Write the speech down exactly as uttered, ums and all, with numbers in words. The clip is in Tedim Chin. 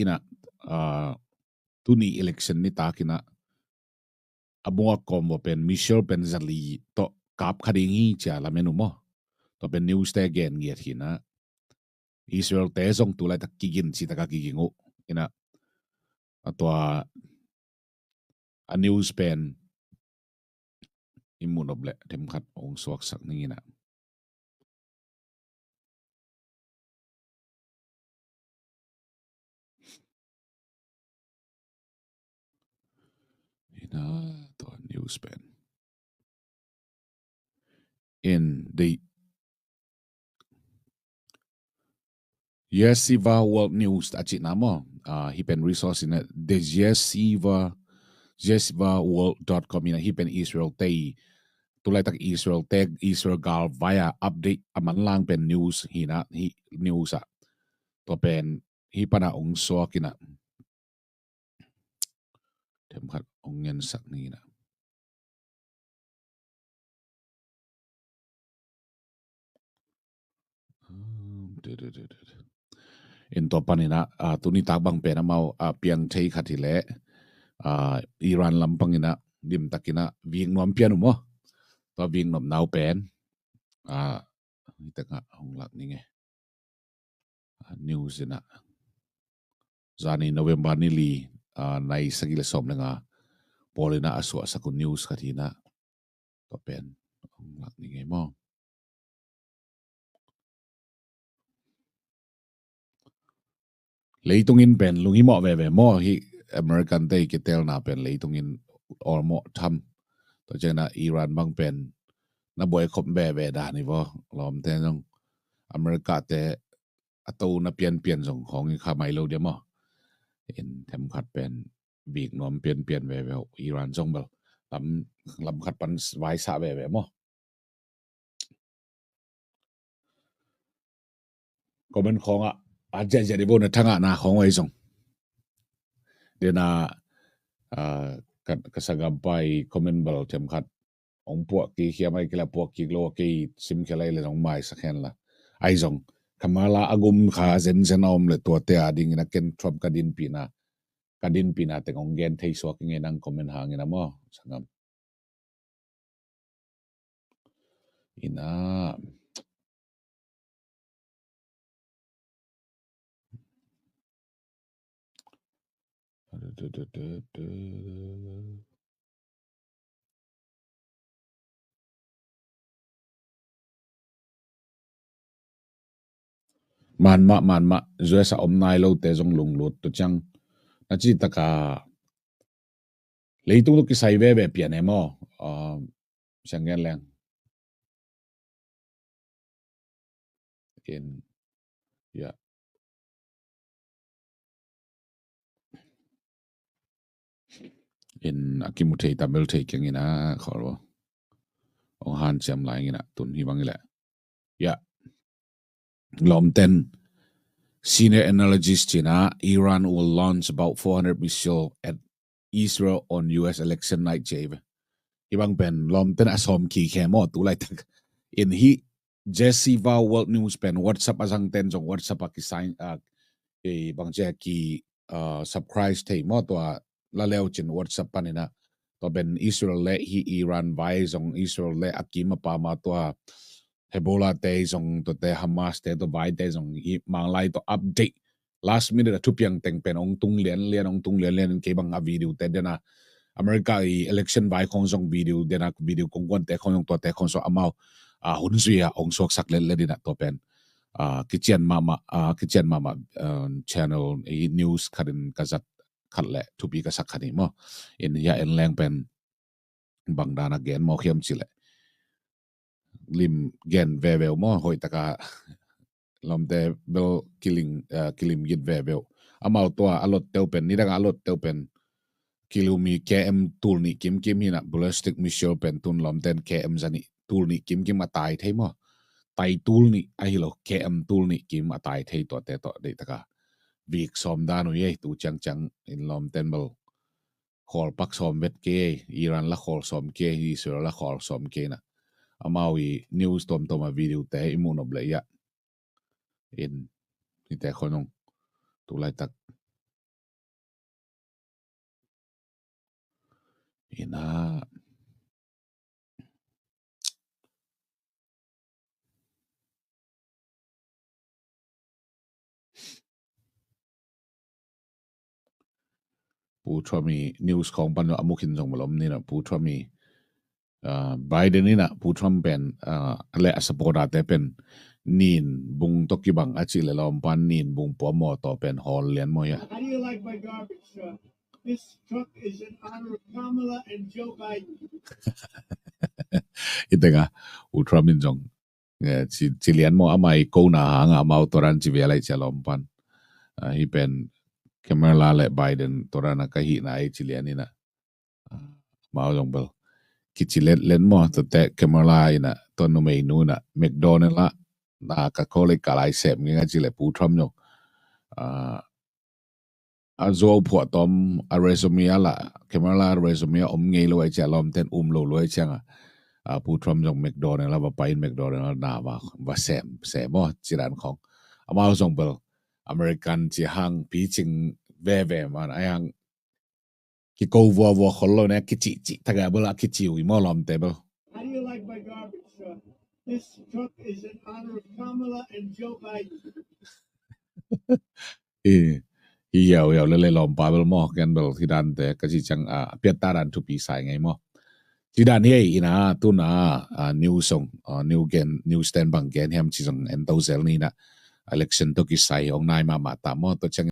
in ah, ah, tuni election nitak in ah a bungak kawm vua pen missile pen zali tawh kap kha ding hi ci-a lamen uh maw? Tua pen news te gen ngiat hi in ah Israel te zong tu laitak kigin ci taka kiging uh in ah, a tua a news pen i muh nop leh themkhat hong suaksak ning in ah. In ah tua news pen in the Yeshiva World News a cihna maw? Ah, hih pen resource in ah the Yeshiva, yeshiva world dot com in ah hih pen Israel te, tu laitak Israel te, Israel gal vai-a update a manlang pen news hi in ah, hih news ah. Tua pen hih pan ah hong suak in ah. Themkhat hong ngensak ning in ah. In tua pan in ah, ah, tuni tak bang pen amau, ah, piang thei khat hi leh, ah, Iran lampang in ah limtak in ah vik nuam pian uh maw? Tua vik nuam nau pen, ah, hih tak ah hong lak ning e. Ah, news in ah zani November ni li, ah, nai sagih le sawm le nga pawl in ah a suahsak uh news khat hi in ah. Tua pen hong lak ning e maw? Leitung in pen lunghimawh veve maw? Hih American te i kitelna pen leitung in awlmawh tham. Tua ciang in ah Iran bang pen na buai khop veve dan hi vaw. Lawmte zong America te a to na pianpian zong khawng i kha mai lo dia maw? In themkhat pen vik nuam pianpian veve uh. Iran zong bel lam, lam khat pan vaisah veve maw? Comment khawng ah a ziahziah dih vo, na thangahna khawng uh ahi zong. Dena, ah, ka, ka sagampa i comment bel themkhat hong puah kik hiam, ahih kei leh puah kik lo a, kei simkhia lai le zong maisak hen la. Ahi zong Kamala a gum kha zenzen a om le tuate a dingin a ken Trump ka dinpihna, ka dinpihna teng hong gen thei suak ing e, nang comment hangin a maw, sanggam. Ina. Man mah, man mah, U S a om nai lote zong lunglut tu ciang. Na ci taka leitung tu kisai veve pian e maw. Ah, siang gen leng. In, ya. In a kimu thei ta bel thei keng ina khol bo. Ong han siam lai ina tun hi bang ila. Ya. Lawmten, senior analyst cina, Iran will launch about four hundred missile at Israel on U S election night, ci ve. Hi bang pen lawmten a sawm kik hi maw tu laitak. In hi Jesse Vau World News pen WhatsApp a zangten zong WhatsApp a ki sign, a, e, bang cia ki, a, subscribe thei maw tua la leu cin WhatsApp pan ina. Tua pen Israel le hi Iran vai zong Israel le a kim a pam a tua Hezbollah te zong tuate Hamas te tua vai te zong hi manglai tua update last minute a thupiang teng pen ong tung lian lian, ong tung lian lian kei bang a video te dena America i election vai khong zong video dena video kongkuan te khong zong tuate khong zong amau a hun zui a ong suaksak let let ina tua pen a kician mahmah, a kician mahmah, a, channel i news khatin ka zat khat le thupi ka sak khat hi maw. In hia en leng pen bang dana gen maw khiam ci le lim gen veveu maw, hoih taka lawmte bel kiling, eh, kilim git veveu. Amau tua a lot teu pen, nidanga a lot teu pen kilumi K M tul nih kimkim hina, ballistic missile pen tun lawmten K M zanih tul nih kimkim a tai thei maw. Tai tul nih ahi lo, K M tul nih kim a tai thei tuate tawh deih taka vik sawm dan uh ei, tu ciangciang in lawmten bel khawl pak sawm vet kei, Iran la khawl sawm kei, Israel la khawl sawm kei na. Amau i news tuamtuam a video te i muh nop le ia. In, nite khonung. Tu laitak. Ina. Pu Trump i news khong pan a mukhin zong malom nina Pu Trump i, ah, Biden ina Pu Trump pen, ah, le a supporter te pen nin bung to kibang a ci le lawm pan nin bung pua maw to pen hawl lian maw ya. How do you like my garbage truck? This truck is in honor of Kamala and Joe Biden. Itenga Pu Trump in zong, eh, ci, ci lian maw amai ko na hanga amau toran ci via lai cia lawm pan. Ah, hi pen Kamala le Biden toran a ka hi na ai ci lian ina. Ah, mau zong bel kici let let maw to te Kamala ina to numei nu na McDonald la na ka college ka lai sem ngi nga ci le Pu Trump zong. Ah, a zuau phuah tom a resume a la Kamala resume a om ngei lo ai cia lawm ten um lo lo ai cianga. Ah, Pu Trump zong McDonald la va pain McDonald la na va, va sem sem maw ci dan khong. Amau zong bel American ci hang picing veve man ai hang kiko vua vua khol lo ne kici ci taga bel a kici ui maw lawm te bel. How do you like my garbage truck? This truck is in honor of Kamala and Joe Biden. I, i yau yau le le lawm pa bel maw ken bel hi dan te ka ci ciang a piat ta dan thupi sai ngei maw. Ci dan hi ei ina tuna, ah, news zong, ah, new gen, news ten bang gen hiam ci zong en to zel nina election to kisai ong nai mama ta maw to ciang